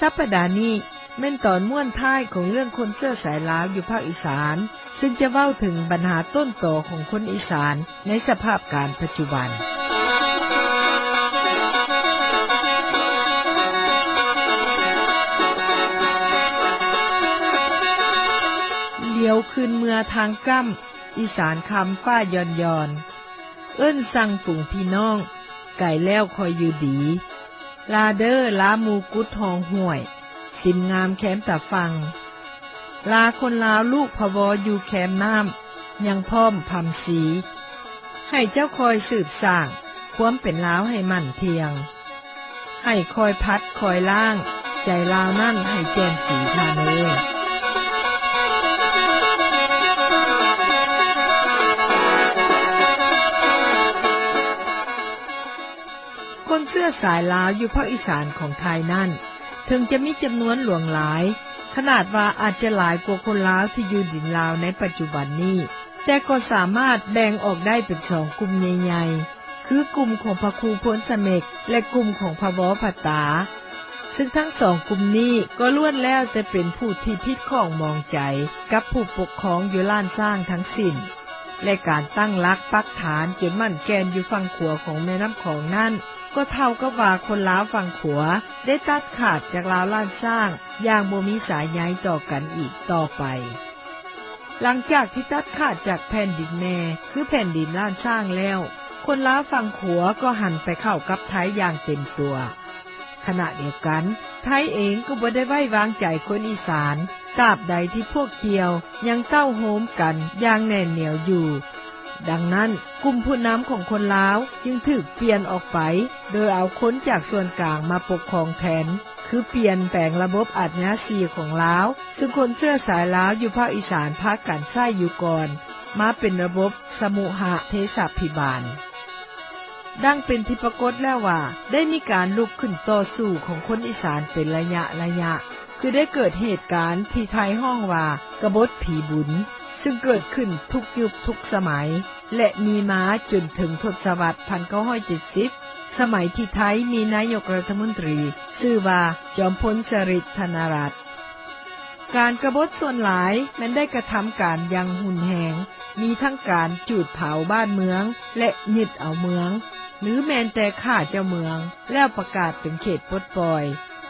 ສັບປະດານີ້ແມ່ນຕອນມ້ວນທ້າຍຂອງເລື່ອງຄົນເຊື້ອສາຍລາວຢູ່ພາກອີສານ, ຊຶ່ງຈະເວົ້າເຖິງບັນຫາຕົ້ນຕໍຂອງຄົນອີສານໃນສະພາບການປັດຈຸບັນ. ຫຼຽວຄືນເມືອທາງກ້ຳ, ອີສານຄຳຟ້າຢ່ອນໆ, ເອີ້ນສັ່ງຝູງພີ່ນ້ອງ, ໄກແລ້ວຄອຍຢູ່ດີ. ລາເດີ ລາໝູກຸດຮ່ອງຫ້ວຍ, ສິມງາມແຄມຕາຝັ່ງ. ລາຄົນລາວລູກພະວໍຢູ່ແຄມນ້ຳ, ຍັງພ້ອມພຳຊີ. ໃຫ້ເຈົ້າຄອຍສືບສ້າງ, ຄວາມເປັນລາວໃຫ້ໝັ້ນທ່ຽງ. ໃຫ້ຄອຍຜັດຄອຍລ້າງ, ໃຈລາວນັ້ນໃຫ້ແຈ່ມສີທ່ານເອີຍ. ຄົນເຊື້ອສາຍລາວຢູ່ພາກອີສານຂອງໄທນັ້ນ ເຖິງຈະມີຈຳນວນຫຼວງຫຼາຍ, ຂະໜາດວ່າອາດຈະຫຼາຍກວ່າຄົນລາວທີ່ຢູ່ດິນລາວໃນປັດຈຸບັນນີ້, ແຕ່ກໍສາມາດແບ່ງອອກໄດ້ເປັນສອງກຸ່ມໃຫຍ່ໆ ຄືກຸ່ມຂອງພະຄູໂພນສະເໝັກ ແລະ ກຸ່ມຂອງພະວໍຜະຕາ, ຊຶ່ງທັງສອງກຸ່ມນີ້ກໍລ້ວນແລ້ວແຕ່ເປັນຜູ້ທີ່ຜິດຂ້ອງໝອງໃຈກັບຜູ້ປົກຄອງຢູ່ລ້ານຊ້າງທັງສິ້ນ. ແລະ ການຕັ້ງຫຼັກປັກຖານຈົນໝັ້ນແກ່ນຢູ່ຝັ່ງຂວາຂອງແມ່ນ້ຳຂອງນັ້ນ ກໍເທົ່າກັບວ່າຄົນລາວຝັ່ງຂວາໄດ້ຕັດຂາດຈາກລາວລ້ານຊ້າງຢ່າງບໍ່ມີສາຍໃຍຕໍ່ກັນອີກຕໍ່ໄປ. ຫຼັງຈາກທີ່ຕັດຂາດຈາກແຜ່ນດິນແມ່ ຄືແຜ່ນດິນລ້ານຊ້າງແລ້ວ, ຄົນລາວຝັ່ງຂວາກໍຫັນໄປເຂົ້າກັບໄທຢ່າງເຕັມຕົວ. ຂະນະດຽວກັນ, ໄທເອງກໍບໍ່ໄດ້ໄວ້ວາງໃຈຄົນອີສານ ຕາບໃດທີ່ພວກກ່ຽວຍັງເຕົ້າໂຮມກັນຢ່າງແໜ້ນໜຽວຢູ່. ດັ່ງນັ້ນ, ກຸ່ມຜູ້ນຳຂອງຄົນລາວຈຶ່ງຖືກປ່ຽນອອກໄປ, ໂດຍເອົາຄົນຈາກສ່ວນກາງມາປົກຄອງແທນ, ຄືປ່ຽນແປງລະບົບອາດຍາສີຂອງລາວ, ຊຶ່ງຄົນເຊື້ອສາຍລາວຢູ່ພາກອີສານພາກັນໃຊ້ຢູ່ກ່ອນ, ມາເປັນລະບົບສະມຸຫະເທສາພິບານ. ດັ່ງເປັນທີ່ປາກົດແລ້ວວ່າ ໄດ້ມີການລຸກຂຶ້ນຕໍ່ສູ້ຂອງຄົນອີສານເປັນໄລຍະໆ, ຄືໄດ້ເກີດເຫດການທີ່ໄທຮ້ອງວ່າກະບົດຜີບຸນ, ຊຶ່ງເກີດຂຶ້ນທຸກຍຸກທຸກສະໄໝ ແລະ ມີມາຈົນເຖິງທົດສະວັດພັນເກົ້າຮ້ອຍເຈັດສິບ ສະໄໝທີ່ໄທມີນາຍົກລັດຖະມົນຕີຊື່ວ່າ ຈອມພົນ ສະລິດທະນະລັດ. ການກະບົດສ່ວນຫຼາຍແມ່ນໄດ້ກະທຳການຢ່າງຮຸນແຮງ, ມີທັງການຈູດເຜົາບ້ານເມືອງ ແລະ ຍຶດເອົາເມືອງ ຫຼື ແມ່ນແຕ່ຂ້າເຈົ້າເມືອງ ແລ້ວປະກາດເປັນເຂດປົດປ່ອຍ,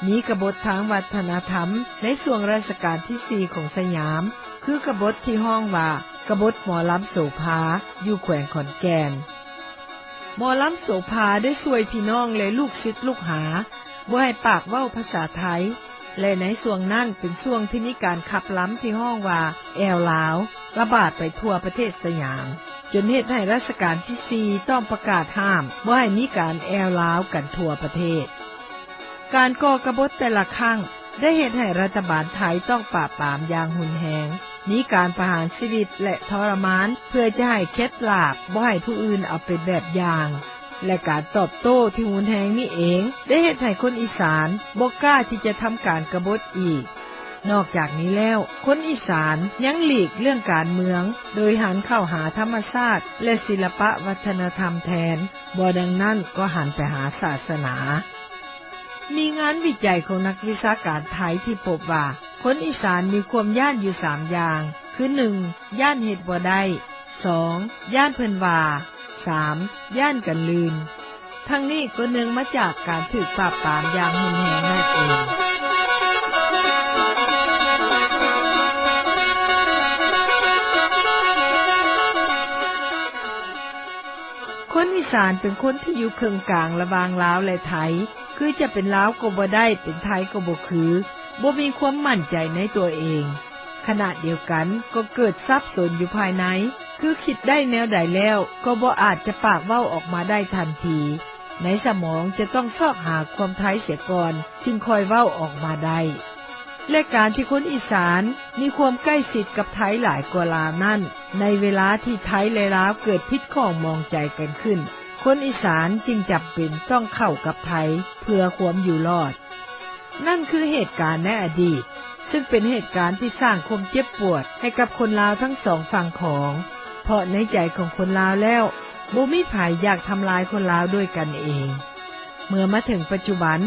ມີກະບົດທາງວັດທະນະທຳໃນຊ່ວງລາຊະການທີສີ່ຂອງສະຫຍາມ, ຄືກະບົດທີ່ຮ້ອງວ່າ ກະບົດໝໍລຳໂສພາ ຢູ່ແຂວງຂອນແກ່ນ. ໝໍລຳໂສພາໄດ້ຊ່ວຍພີ່ນ້ອງ ແລະ ລູກສິດລູກຫາ ບໍ່ໃຫ້ປາກເວົ້າພາສາໄທ ແລະ ໃນຊ່ວງນັ້ນເປັນຊ່ວງທີ່ມີການຂັບລຳທີ່ຮ້ອງວ່າແອວລາວ ລະບາດໄປທົ່ວປະເທດສະຫຍາມ, ຈົນເຮັດໃຫ້ລາຊະການທີສີ່ຕ້ອງປະກາດຫ້າມບໍ່ໃຫ້ມີການແອວລາວກັນທົ່ວປະເທດ. ການກໍ່ກະບົດແຕ່ລະຄັ້ງໄດ້ເຮັດໃຫ້ລັດຖະບານໄທຕ້ອງປາບປາມຢ່າງຮຸນແຮງ, ມີການປະຫານຊີວິດ ແລະ ທໍລະມານ ເພື່ອຈະໃຫ້ເຄັດລາບ ບໍ່ໃຫ້ຜູ້ອື່ນເອົາເປັນແບບຢ່າງ ແລະ ການຕອບໂຕ້ທີ່ຮຸນແຮງນີ້ເອງ ໄດ້ເຮັດໃຫ້ຄົນອີສານບໍ່ກ້າທີ່ຈະທຳການກະບົດອີກ. ນອກຈາກນີ້ແລ້ວ, ຄົນອີສານຍັງຫຼີກເລື່ອງການເມືອງ ໂດຍຫັນເຂົ້າຫາທຳມະຊາດ ແລະ ສິລະປະວັດທະນະທຳແທນ, ບໍ່ດັ່ງນັ້ນກໍຫັນໄປຫາສາສະໜາ. ມີງານວິໄຈຂອງນັກວິຊາການໄທທີ່ພົບວ່າ ຄົນອີສານມີຄວາມຢ້ານຢູ່ສາມຢ່າງ ຄື ໜຶ່ງ ຢ້ານເຮັດບໍ່ໄດ້, ສອງ ຢ້ານເພິ່ນວ່າ, ສາມ ຢ້ານກັນລື່ນ. ທັງນີ້ກໍເນື່ອງມາຈາກການຖືກປາບປາມຢ່າງຮຸນແຮງນັ້ນເອງ. ຄົນອີສານເປັນຄົນທີ່ຢູ່ເຄິ່ງກາງລະຫວ່າງລາວ ແລະ ໄທ, ຄືຈະເປັນລາວກໍບໍ່ໄດ້, ເປັນໄທກໍບໍ່ຄື, ບໍ່ມີຄວາມໝັ້ນໃຈໃນຕົວເອງ. ຂະນະດຽວກັນກໍເກີດສັບສົນຢູ່ພາຍໃນ, ຄືຄິດໄດ້ແນວໃດແລ້ວກໍບໍ່ອາດຈະປາກເວົ້າອອກມາໄດ້ທັນທີ. ໃນສະໝອງຈະຕ້ອງຊອກຫາຄວາມໄທເສຍກ່ອນ ຈຶ່ງຄ່ອຍເວົ້າອອກມາໄດ້. ແລະ ການທີ່ຄົນອີສານມີຄວາມໃກ້ຊິດກັບໄທຫຼາຍກວ່າລາວນັ້ນ, ໃນເວລາທີ່ໄທ ແລະ ລາວເກີດຜິດຂ້ອງໝອງໃຈກັນຂຶ້ນ, ຄົນອີສານຈຶ່ງຈຳເປັນຕ້ອງເຂົ້າກັບໄທເພື່ອຄວາມຢູ່ລອດ. ນັ້ນຄືເຫດການໃນອະດີດ, ຊຶ່ງເປັນເຫດການທີ່ສ້າງຄວາມເຈັບປວດໃຫ້ກັບຄົນລາວທັງສອງຝັ່ງຂອງ, ເພາະໃນໃຈຂອງຄົນລາວແລ້ວ ບໍ່ມີໃຜຢາກທຳລາຍຄົນລາວດ້ວຍກັນເອງ. ເມື່ອມາເຖິງປັດຈຸບັນ,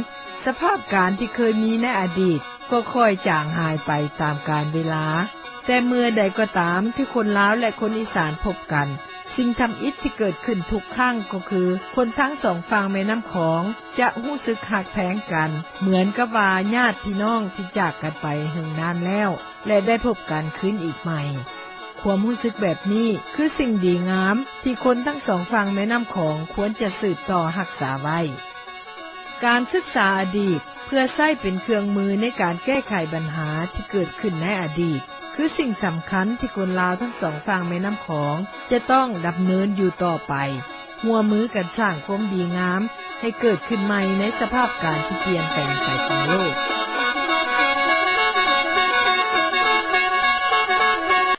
ສະພາບການທີ່ເຄີຍມີໃນອະດີດ ກໍຄ່ອຍຈາງຫາຍໄປຕາມການເວລາ, ແຕ່ເມື່ອໃດກໍຕາມທີ່ຄົນລາວ ແລະ ຄົນອີສານພົບກັນ, ສິ່ງທຳອິດທີ່ເກີດຂຶ້ນທຸກຄັ້ງກໍຄື ຄົນທັງສອງຝັ່ງແມ່ນ້ຳຂອງຈະຮູ້ສຶກຮັກແພງກັນ ເໝືອນກັບວ່າຍາດພີ່ນ້ອງທີ່ຈາກກັນໄປເຫິງນານແລ້ວ ແລະ ໄດ້ພົບກັນຄືນອີກໃໝ່. ຄວາມຮູ້ສຶກແບບນີ້ຄືສິ່ງດີງາມທີ່ຄົນທັງສອງຝັ່ງແມ່ນ້ຳຂອງຄວນຈະສືບຕໍ່ຮັກສາໄວ້. ການສຶກສາອະດີດເພື່ອໃຊ້ເປັນເຄື່ອງມືໃນການແກ້ໄຂບັນຫາທີ່ເກີດຂຶ້ນໃນອະດີດ ຄືສິ່ງສຳຄັນທີ່ຄົນລາວທັງສອງຝັ່ງແມ່ນ້ຳຂອງຈະຕ້ອງດຳເນີນຢູ່ຕໍ່ໄປ, ຮ່ວມມືກັນສ້າງຄວາມດີງາມໃຫ້ເກີດຂຶ້ນໃໝ່ໃນສະພາບການທີ່ປ່ຽນແປງໄປຂອງໂລກ.